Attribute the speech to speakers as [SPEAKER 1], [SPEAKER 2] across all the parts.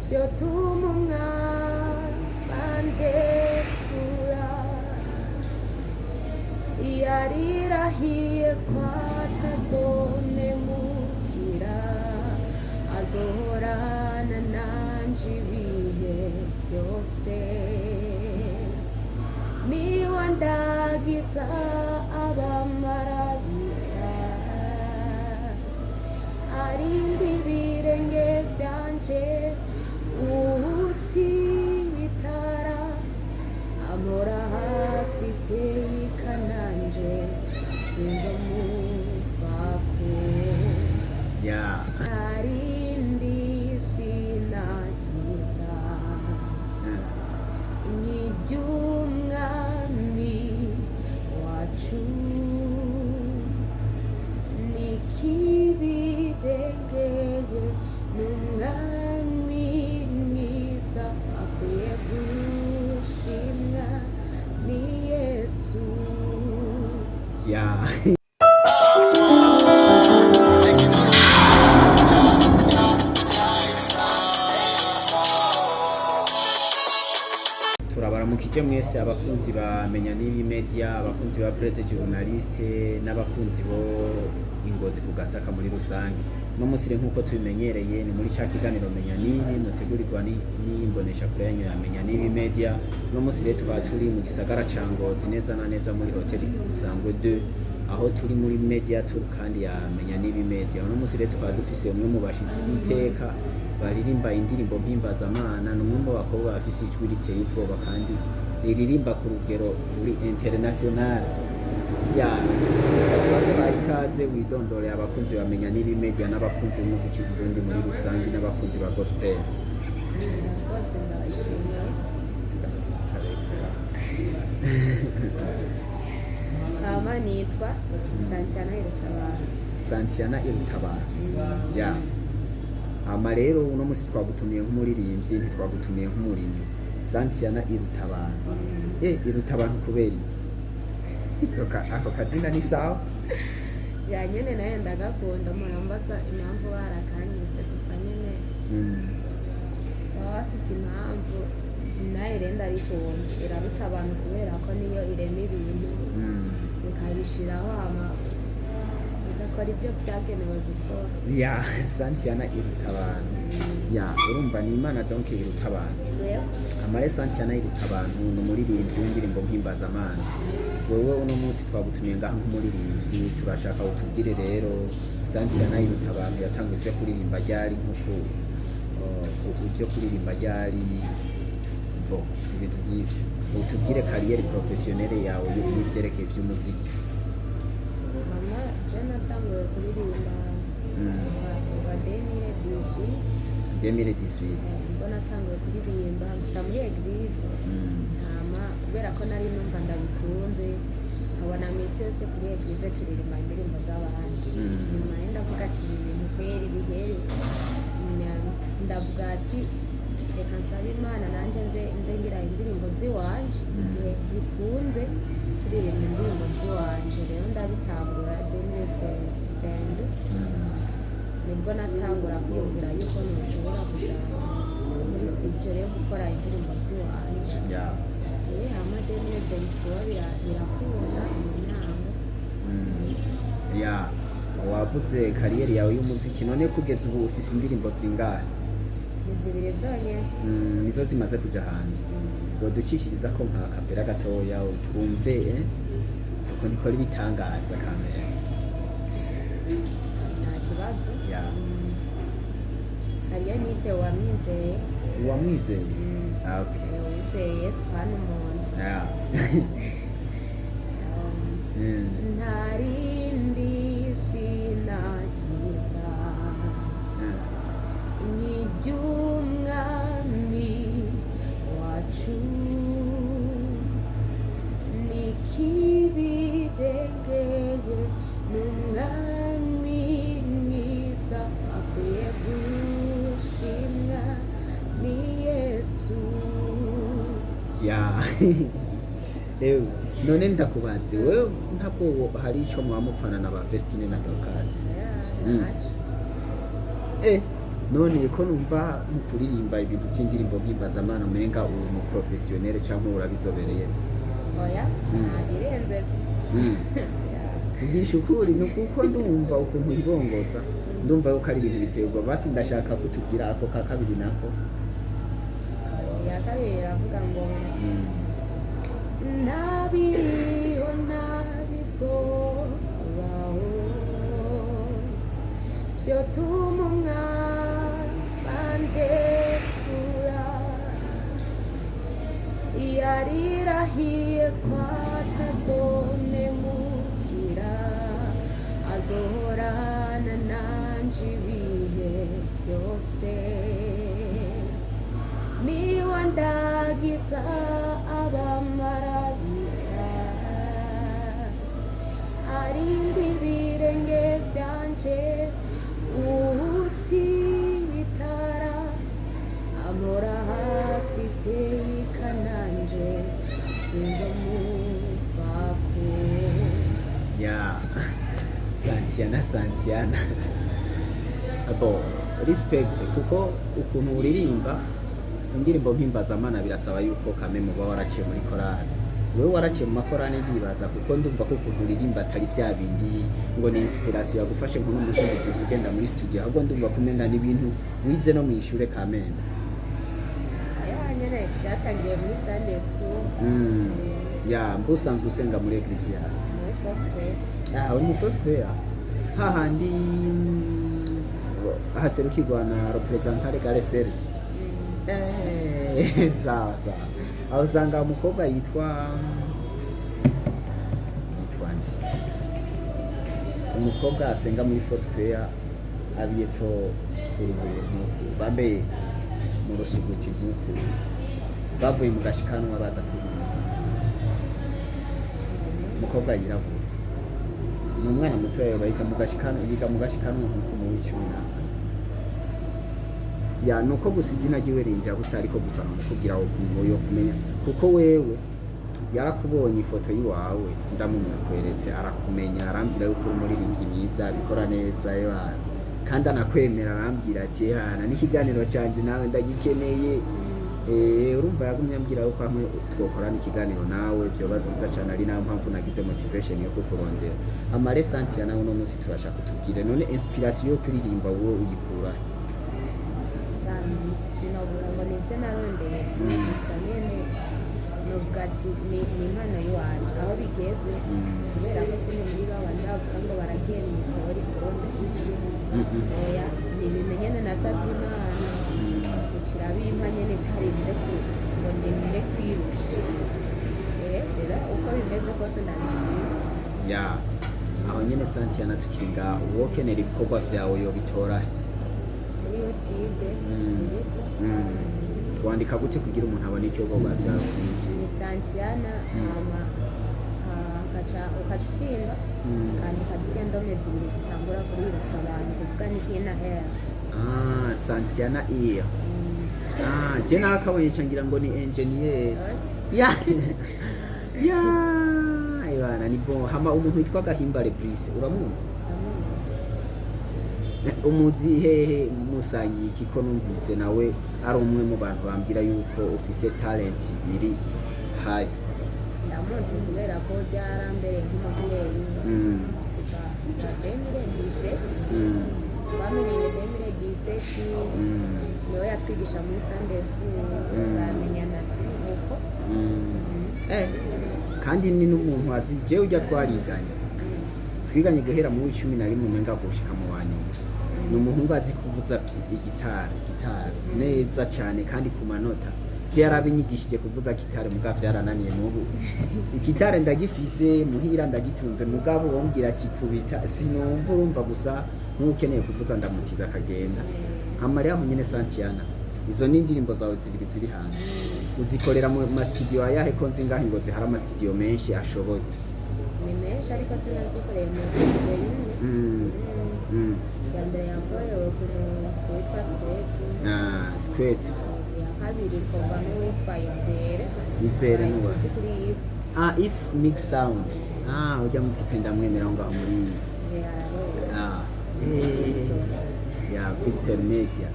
[SPEAKER 1] Vyotuma umwami andekura. Yarirahiye ko atazompemukira, azohorana nanje ibihe byose. Niwe ndagiza abamarayika, arinda ibirenge byanje utsitara, ampora hafi iteka, nanje sinzomuvako. Narindi sinagiza nk'iry'umwami wacu, nikibirengeye, n'umwami mwiza akwiye gushimwa, ni Yesu.
[SPEAKER 2] Turabaramukije mwese abakunzi ba Menya N'ibi Media, abakunzi ba Presse Journaliste n'abakunzi bo Ingozi ku Gasaka muri rusange. No munsi rero, nk'uko tubimenyereye, ni muri ca kiganiro Menya N'ibi mutegurirwa n'imboneshakure yanyu ya Menya N'ibi Media. No munsi rero tukaba turi mu gisagara ca Ngozi, neza na neza muri hoteli Sangwe 2, aho turi muri media tour kandi ya Menya N'ibi Media. Uno munsi rero tukaba dufise umwe mu bashitsi b'iteka baririmba indirimbo mpimbazamana. Ni umwe mu bakobwa bafise ijwi riteye ubwoba kandi riririmba ku rugero ruri international. Ya sister, turaguhaye ikaze, widondore abakunzi bamenya N'ibi Media n'abakunzi b'umuziki Burundi muri rusange n'abakunzi ba gospel.
[SPEAKER 1] Murakoze, ndabashimiye. Hama nitwa Santiana Irutabara.
[SPEAKER 2] Santiana Irutabara, ya. Hama rero uno musi twagutumiye nk'umuririmbyi, ntitwagutumiye nk'umurimyi. Santiana Irutabara, Irutabara kubera iki? Ako kazina ni sawa.
[SPEAKER 1] Ja nyene naye ndagakunda, murambaza impamvu barakanyise gusa nyene. Baba bafise impamvu, naye rero ndarikunda. Iraruta abantu kubera ko niyo irema ibintu, ikabishiraho, hama igakora ibyo byagenewe gukora.
[SPEAKER 2] Ya, Santiana iruta abantu. Ya, urumva ni Imana, donc iruta abantu.
[SPEAKER 1] Yego.
[SPEAKER 2] Amare Santiana iruta abantu ni umuririmbyi w'indirimbo mpimbazamana. Wewe uno munsi twagutumiye ngaha nk'umuririmbyi, turashaka utubwire rero, Santiana iruta abantu yatanguye ivyo kuririmba ryari, nk'uko ivyo kuririmba ryari, bo ibintu nk'ivyo, utubwire carrière professionnelle yawe y'ivyerekeye ivy'umuziki.
[SPEAKER 1] Mama, je natanguye kuririmba kuva 2018.
[SPEAKER 2] 2018.
[SPEAKER 1] Ubwo natanguye kuririmba gusa muri église. Hama kubera ko nari numva ndabikunze, nkabona misi yose kuri église turirimba indirimbo z'abandi, nyuma rero ndavuga ati ibi bintu kweri bihere. Ndavuga ati reka nsabe Imana nanje nze ngira indirimbo ziwanje. Igihe bikunze turirimba indirimbo ziwanje, rero ndabitangura 2022. Nibwo natangura kwiyumvira yuko ntushobora kuja muri studio rero gukora indirimbo ziwanje. Hama 2023 birakunda mu ntango.
[SPEAKER 2] Ya, wavuze carrière yawe y'umuziki. None kugeza ubu ufise indirimbo zingahe?
[SPEAKER 1] Ni zibiri zonyene.
[SPEAKER 2] Nizo zimaze kuja hanze? Woducishiriza ko nka kapera gatoya twumve, eh? Uko nikora ibitangaza kamera.
[SPEAKER 1] Nta kibazo. Hariyo nise Wamwizeye.
[SPEAKER 2] Uwamwizeye. Ah, okay.
[SPEAKER 1] Wizeye Yesu pana umuntu. Ntarindi sinagiza nk'iry'umwami wacu, nikibirengeye, n'umwami mwiza akwiye gushimwa, ni Yesu.
[SPEAKER 2] Ya. Ewe, none ndakubaze, wewe ntabwo hari ico mwamupfana na ba Vestine na Dorcas?
[SPEAKER 1] Ntaco.
[SPEAKER 2] None ko numva mu kuririmba ibintu by'indirimbo mpimbazamana umenga uri umu professionnel cyangwa urabizobereye?
[SPEAKER 1] Oya, nta birenze.
[SPEAKER 2] Kugisha ukuri ni kuko ndumva ukuntu ibongoza, ndumva yuko ari ibintu biterwa. Basi ndashaka kutubwira ako ka kabiri nako.
[SPEAKER 1] Iya kabiri iravuga ngo: Ntabiriho, ntabizobaho vyotuma umwami andekura, yarirahiye ko atazomemukira, azohorana nanje ibihe byose, niwe ndagiza abamarayika, arinda ibirenge byanje utsitara, amora hafi iteka, nanje sinzomuvako.
[SPEAKER 2] Ya Santiana, Santiana, bo respect, kuko ukuntu uririmba indirimbo mpimbazamana birasaba yuko kame muba waraciye muri korali. Wewe waraciye mu makorali ndibaza, kuko ndumva ko ukuntu uririmba atari bya bindi ngo ni inspiration yagufashe nk'uno munsi ngo tuzi ugenda muri studio, ahubwo ndumva ko umenga n'ibintu wize no mu ishure kamembe.
[SPEAKER 1] Ya, nyene byatangiriye muri Sunday school.
[SPEAKER 2] Ya, mbe usanzwe usenga muri église yawe?
[SPEAKER 1] Muri Foursquare.
[SPEAKER 2] Ah, uri mu Foursquare hahandi haserukirwa na représentant légal Serge?
[SPEAKER 1] Mm.
[SPEAKER 2] Eh, sawa sawa. Aho usanga umukobwa yitwa nde? Umukobwa asenga muri Foursquare abi epfo ku Rubuye nk'uku, bambaye mu rusuguti nk'uku, bavuye mu gashikanwa baza kuririmba. Umukobwa yirabura, ni umwana mutoya, yiga mu gashikanwa, yiga mu gashikanwa nk'uku mu w'icumi na ya, nuko gusa izina ryiwe rinja gusa, ariko gusa namukubwira ngo yo kumenya, kuko wewe yarakubonye ifoto yiwawe ndamumukweretse arakumenya, arambwira yuko uri umuririmbyi mwiza, abikora neza yewe, kandi anakwemera, arambwira ati: "Hana n'ikiganiro canje nawe ndagikeneye." Urumva yagumye ambwira yuko hamwe twokorana ikiganiro nawe vyoba vyiza cane, ari nayo mpamvu nagize motivation yo kukurondera. Amare Santia, nawe uno munsi turashaka kutubwire, none inspiration yo kuririmba wowe uyikura he?
[SPEAKER 1] Sinovuga ngo nivyo narondeye, gusa nyene novuga ati ni impano yiwanje aho bigeze, kubera ko sini muri babandi bavuga ngo baragiye mw'itori kurondera ijwi. Oya, ni ibintu nyene nasavye Imana, ikirabimpa nyene itarinze ku ngo ndinde kwirusha. Rero uko bimeze kose ndabishima.
[SPEAKER 2] Ya, aho nyene Santiana, tukiri ngaho, wokenera ibikorwa vyawe yobitora he?
[SPEAKER 1] Kuri YouTube. Biriko.
[SPEAKER 2] Wandika gute kugira umuntu abone ibikorwa vyawe kuri YouTube?
[SPEAKER 1] Ni Santiana, hama ukaca usimba, ukandika zirya ndome zibiri zitangura kuri abantu, kuvuga ni I na R.
[SPEAKER 2] Ah, Santiana Ir. Ah, je nakabonye ngira ngo ni engineer. Ya ya, ibana ni bon. Hama umuntu witwa Gahimbare Brice uramuzi?
[SPEAKER 1] Ndamuzi.
[SPEAKER 2] Umuzi hehe? Musangiye iki, ko numvise nawe ari umwe mu bantu bambwira yuko ufise talent iri high?
[SPEAKER 1] Ndamuzi kubera ko byarambereye nk'umubyeyi kuva 2017. Twamenyanye 2017. Niwe yatwigisha muri Sunday school, turamenyana turi uko.
[SPEAKER 2] Kandi ni n'umuntu azi jewe ujya twariganye, twiganye guhera mu w'11 umenga gushika mu wa nyuma. Ni umuhungu azi kuvuza igitari, gitari neza cyane kandi ku manota. Je yarabinyigishije kuvuza gitari, mugabo byarananiye. N'ubu igitari ndagifise muhira, ndagitunze, mugabo wombwira ati kubita sinumva. Urumva gusa nk'ukeneye kuvuza ndamutiza akagenda. Amari aho nyene Santiana, izo ni indirimbo zawe zibiri ziri hanze, uzikorera mu ma studio ayahe, ko nzi ngaho Ingozi hari ama studio menshi ashoboye?
[SPEAKER 1] Ni menshi, ariko sinazikoreye mu studio imwe. Iya mbere yakorewe ku witwa Squetu.
[SPEAKER 2] Ah, Squet.
[SPEAKER 1] Iya kabiri ikorwa n'uwitwa Inzere.
[SPEAKER 2] Izere nuwa?
[SPEAKER 1] Tuzi kuri Ifu.
[SPEAKER 2] Ah, If Mix Sound. Ah, ujya mutipe ndamwemera aho ngaho muri
[SPEAKER 1] Ararenze.
[SPEAKER 2] Ah, ya. Victor Media.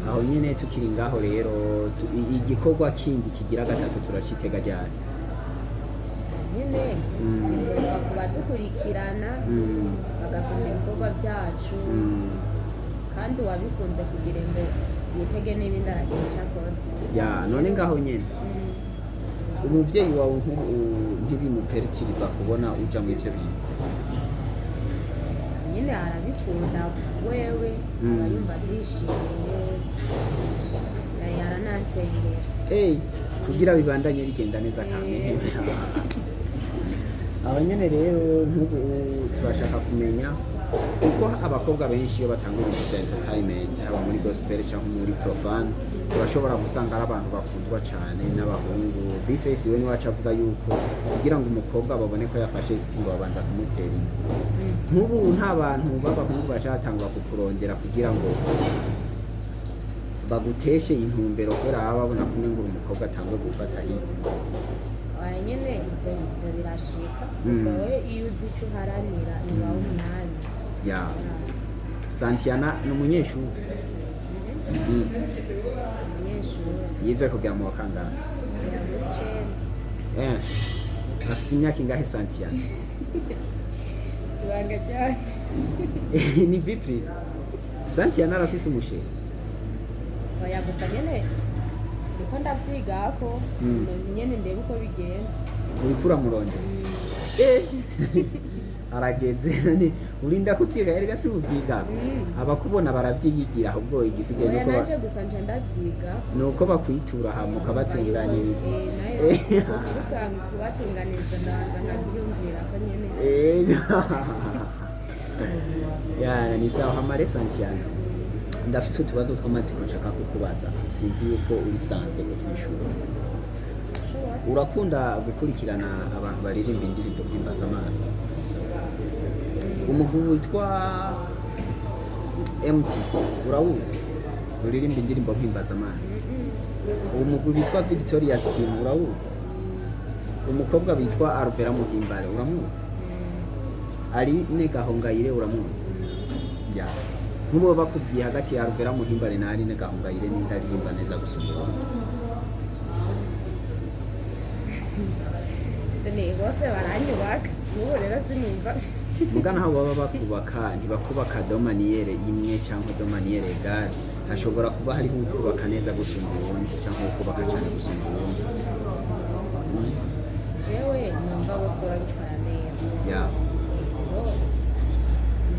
[SPEAKER 2] Aho nyene tukiri ngaho rero, igikorwa kindi kigira gatatu turacitega ryari?
[SPEAKER 1] Sha nyene, bizova ku badukurikirana, bagakunda ibikorwa byacu, kandi uwabikunze kugira ngo yitege n'ibindi aragira icyo akoze.
[SPEAKER 2] Ya, none ngaho nyene, umuvyeyi wawe nk'ubu ntibimuperikirwa kubona uja mu ivyo bintu?
[SPEAKER 1] Nyine arabikunda wewe, aba yumva abyishimiye, yaranansengera.
[SPEAKER 2] Hey, kugira bibandanye bigenda neza kamere. Aho nyene rero nk'ubu turashaka kumenya, kuko abakobwa benshi iyo batanga ibintu bya entertainment, haba muri gospel cyangwa muri profane, urashobora gusanga ari abantu bakundwa cyane n'abahungu. Bface we niwe aca avuga yuko kugira ngo umukobwa babone ko yafashe hiti ngo babanza kumutera inda. Nk'ubu nta bantu b'abahungu bacatangwa kukurondera kugira ngo baguteshe intumbero, kubera baba babona kumwe ngo uri umukobwa atangwe gufata hiti?
[SPEAKER 1] Oya, nyine ivyo birashika, gusa wowe iyo uzi ico uharanira ntiwawe umwanya.
[SPEAKER 2] Ya, Santiana ni umunyeshuri?
[SPEAKER 1] Si umunyeshuri.
[SPEAKER 2] Yize kugera mu wa kangahe?
[SPEAKER 1] Kugera muri 9.
[SPEAKER 2] Afise imyaka ingahe Santiana?
[SPEAKER 1] Ibanga ryanje.
[SPEAKER 2] Ni vie privée. Santiana arafise umu chéri?
[SPEAKER 1] Oya, gusa nyene niko ndavyigako, nyene ndebe uko bigenda.
[SPEAKER 2] Uriko uramurondera? Arageze none urinda kuvyiga? Erega si uvyiga, abakubona baravyiyigira, ahubwo igisigaye
[SPEAKER 1] Oya,
[SPEAKER 2] nuko
[SPEAKER 1] nanje gusa nca ndavyiga.
[SPEAKER 2] Nuko bakwitura hama ukabatunganiriza.
[SPEAKER 1] Nayo kubatunganiriza ndabanza nkavyiyumvira ko nyene.
[SPEAKER 2] Yana ni sawa. Hamare Santiana, ndafise utubazo tw'amatsiko nshaka kukubaza, sinzi yuko uri sanse kutwishura.
[SPEAKER 1] Ushobotse.
[SPEAKER 2] Urakunda gukurikirana abantu baririmba indirimbo mpimbazamana, umugwi witwa MTC urawuzi uririmba indirimbo mpimbazamana? Umugwi witwa Victoria's Team urawuzi? Umukobwa witwa Alvera Muhimbare uramuzi? Aline Gahongayire uramuzi? Ya, nk'ubu bakubwiye hagati ya Alvera Muhimbare na Aline Gahongayire, ninde aririmba neza gusumba uwundi?
[SPEAKER 1] Ni bose baranyubaka, n'ubu rero sinumva.
[SPEAKER 2] Muga naho baba bakubaka, ntibakubaka de manière imwe cyangwa de manière égale. Hashobora kuba hariho ukubaka neza gusumba uwundi cyangwa ukubaka cyane gusumba uwundi.
[SPEAKER 1] Jewe numva bose babikora neza. Rero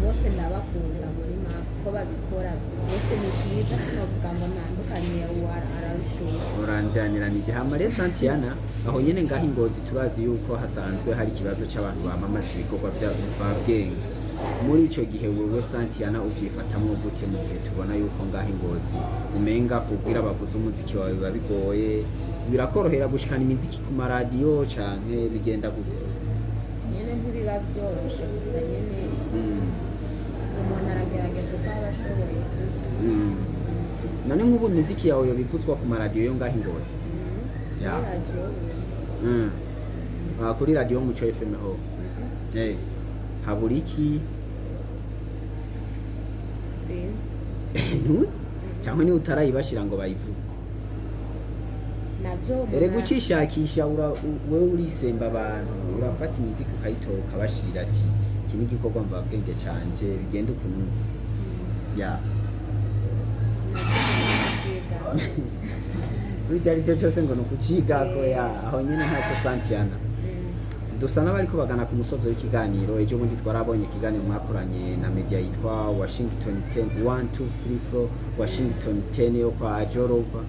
[SPEAKER 1] bose ndabakunda muri make, ko babikora bose ni byiza, sinovuga ngo ntandukanye uwo ararushuha.
[SPEAKER 2] Uranjaniranije. Hama rero Santiana, aho nyene ngaho ingozi turazi yuko hasanzwe hari ikibazo c'abantu bamamaza ibikorwa vya mvabwenge. Muri ico gihe wewe Santiana uvyifatamwo gute, mu gihe tubona yuko ngaho ingozi umenga kubwira abavuzi umuziki wawe biba bigoye? Birakorohera gushikana imiziki ku maradiyo canke bigenda gute?
[SPEAKER 1] Nyene ntibiba vyoroshe, gusa nyene umuntu aragerageza uko aba ashoboye.
[SPEAKER 2] None nk'ubu imiziki yawe yobivuzwa ku maradiyo yo ngaho ingozi?
[SPEAKER 1] Kuri radiyo.
[SPEAKER 2] Ah, kuri radiyo Muco FM ho habura iki?
[SPEAKER 1] Sinzi.
[SPEAKER 2] Ntuzi cyangwa niba utarayibashira ngo bayivuge?
[SPEAKER 1] Navyo umuntu
[SPEAKER 2] Erega ucishakisha, wewe urisemba abantu, urafata imiziki ukayitora ukabashira ati iki ni igikorwa mvabwenge canje, bigenda ukuntu ya.
[SPEAKER 1] Navyo umuntu avyiga.
[SPEAKER 2] Icyo ari cyo cyose ngo ni ukucigako. Ya, aho nyine ntacyo Santiana. Dusa n'abariko bagana ku musozo w'ikiganiro. Ejo bundi twarabonye ikiganiro mwakoranye na media yitwa Washington 10 1 2 3 4, Washington 10 yo kwa Ajorova.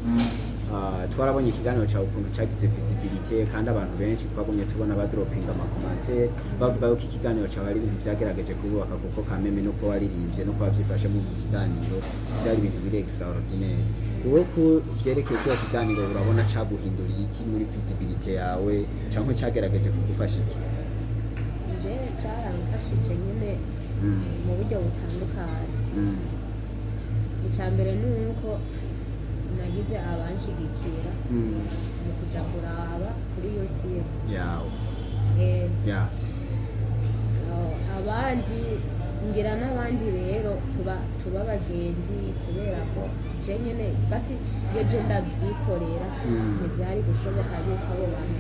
[SPEAKER 2] Twarabonye ikiganiro cyawe ukuntu cyagize visibility, kandi abantu benshi twagumye tubona badropinga ama commentaires bavuga yuko ikiganiro cyawe ari ibintu byagerageje kubaka, kuko kameme nuko waririmbye nuko wabyifashe mu kiganiro byari ibintu biri extraordinaire. Wowe ku byerekeye kiriya kiganiro, urabona caguhinduriye iki muri visibility yawe, cyangwa cyagerageje kugufasha iki?
[SPEAKER 1] Je caramfashije nyine mu buryo butandukanye. Icya mbere ni uko nagize abanshigikira mu kuja kuraba kuri YouTube.
[SPEAKER 2] Yawe.
[SPEAKER 1] Abandi Ngira n'abandi rero tuba abagenzi, kubera ko je nyene basi iyo je ndavyikorera, ntivyari gushoboka yuko abo bantu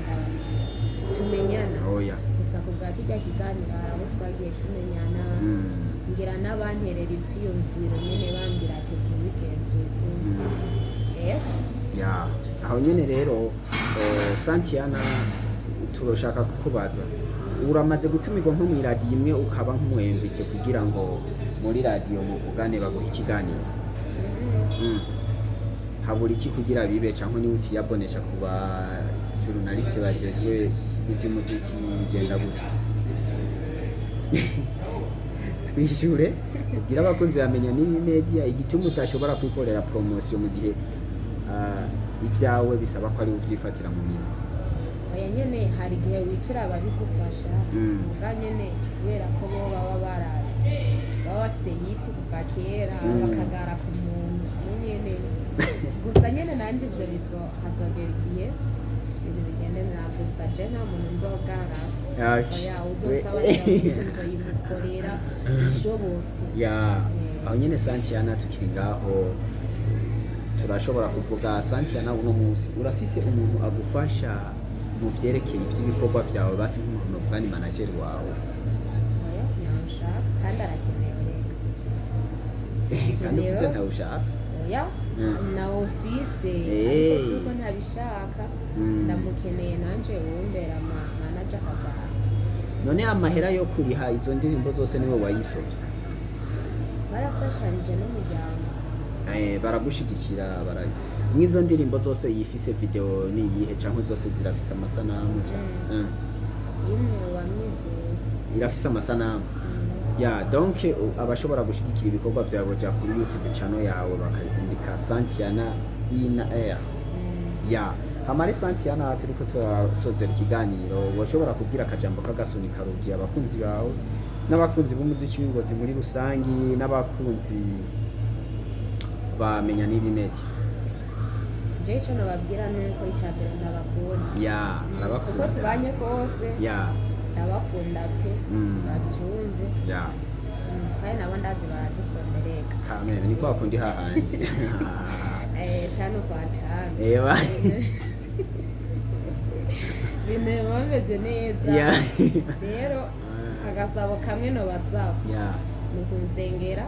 [SPEAKER 1] tumenyana.
[SPEAKER 2] Oya.
[SPEAKER 1] Gusa ku bwa kirya kiganiro hari abo twagiye tumenyana. Ngira n'abanterera ivyiyumviro nyene, bambwira ati tubigenze uku. Ego.
[SPEAKER 2] Ya, aho nyene rero, Santiana, turashaka kukubaza: uramaze gutumirwa nko mw'iradiyo imwe, ukaba nk'umu invité kugira ngo muri radiyo muvugane, baguhe ikiganiro? Habura iki kugira bibe, canke niwe utiyabonesha ku ba journaliste bajejwe ivy'umuziki? Bigenda gute? Twishure ubwire abakunzi bamenya n'ibi media igituma utashobora kwikorera promotion mu gihe ibyawe bisaba ko ari uvyifatira mu minwe.
[SPEAKER 1] Oya, nyene hari igihe witura ababigufasha. Muga nyene kubera ko bo baba bafise hit kuva kera, bakagara ku muntu nyene. Gusa nyene nanje ivyo bizo hazogera igihe ibintu bigende neza. Gusa je nta muntu nzogara. Oya, uzosaba serivisi nzoyimukorera ishobotse.
[SPEAKER 2] Ya, aho nyene Santiana, tukiri ngaho, turashobora kuvuga, Santiana, uno munsi urafise umuntu agufasha mu vyerekeye ivy'ibikorwa vyawe, basi nk'umuntu novuga ni manager wawe?
[SPEAKER 1] Oya, ntawe nshaka, kandi arakenewe reka.
[SPEAKER 2] Kandi uvuze
[SPEAKER 1] Kenewe.
[SPEAKER 2] ntawe ushaka.
[SPEAKER 1] Oya, nawe mfise, ariko si uko ntabishaka. Ndamukeneye nanje uwumbera manager akaza.
[SPEAKER 2] None amahera yo kuriha izo ndirimbo zose niwe wayisovye?
[SPEAKER 1] Barafashanije n'umuryango.
[SPEAKER 2] Baragushigikira mw'izo ndirimbo zose yifise video ni iyihe, canke zose zirafise amasanamu
[SPEAKER 1] Imwe, Wamwizeye.
[SPEAKER 2] Irafise amasanamu? Ya, donc abashobora gushigikira ibikorwa vyawe boja kuri YouTube channel yawe bakandika Santiana I na R. Ya, hamare Santiana, turiko turasozera ikiganiro, woshobora kubwira akajambo k'agasunika rugi abakunzi bawe n'abakunzi b'umuziki w'Ingozi muri rusangi n'abakunzi bamenya n'ibi media?
[SPEAKER 1] Je ico nobabwira nuko ica mbere ndabakunda.
[SPEAKER 2] Ya,
[SPEAKER 1] Uko
[SPEAKER 2] arabakunda.
[SPEAKER 1] tubanye kose, ndabakunda pe. Bavyumve. Kandi nabo ndazi baradukunda reka.
[SPEAKER 2] Kamere ni kwa kundi hahandi.
[SPEAKER 1] Tano kwa tano.
[SPEAKER 2] Eba.
[SPEAKER 1] Ibintu biba bimeze neza. Rero agasabo kamwe nobasaba ni ukunsengera,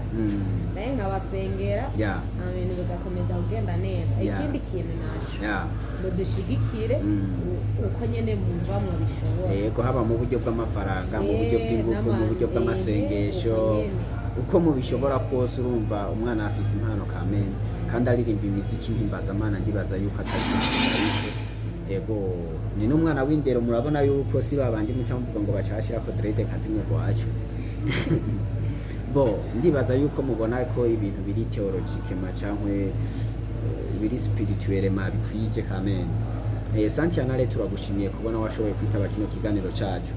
[SPEAKER 1] naye nkabasengera, ibintu bigakomeza kugenda neza. Ikindi kintu naco, mudushigikire uko nyene mwumva mubishobora.
[SPEAKER 2] Yego, haba mu buryo bw'amafaranga, mu buryo bw'ingufu, mu buryo bw'amasengesho,
[SPEAKER 1] uko nyene.
[SPEAKER 2] Uko mubishobora kose. Urumva umwana afise impano kamene, kandi aririmba imiziki mpimbazamana, ndibaza yuko atari ikintu. Yego, ni n'umwana w'indero, murabona yuko si babandi muca muvuga ngo baca bashirako dread nka zimwe rwacu. Bo ndibaza yuko mubona ko ibintu biri théologique ma cankwe biri spirituel ma bikwije kamene. Santiana rero, turagushimiye kubona washoboye kwitaba kino kiganiro cacu.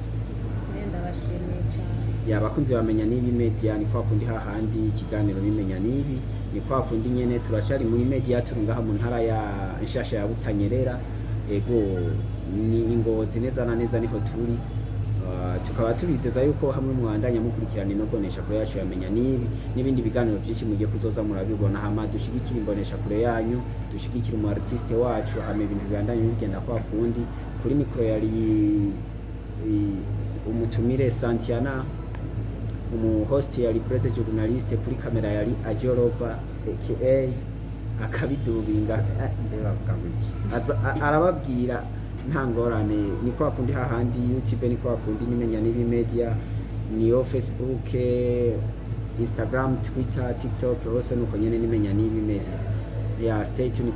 [SPEAKER 1] Naye ndabashimiye cane.
[SPEAKER 2] Ya, abakunzi bamenya n'ibi media, ni kwa kundi hahandi ikiganiro bimenya n'ibi, ni kwa kundi nyene turacari muri media, turi ngaha mu ntara ya nshasha ya Butanyerera. Ego, ni Ingozi neza na neza niho turi. Tukaba tubizeza yuko hamwe mwandanya mukurikirana ino bonesha kure yacu yamenya n'ibi n'ibindi biganiro byinshi mugiye kuzoza murabibona. Hama dushigikire imbonesha kure yanyu, dushigikire umu artiste wacu, hama ibintu bibandanye bigenda kwa kundi. Kuri mikoro yari umutumire Santiana, umu host yari presse journaliste, kuri kamera yari Ajorova aka akabidubinga. Mbe bavuga ngo iki? Arababwira nta ngorane, ni kwa kundi hahandi YouTube, ni kwa kundi nimenya n'ibi media, niyo Facebook, Instagram, Twitter, TikTok, hose nuko nyene nimenya n'ibi media. Ya, stay tuned.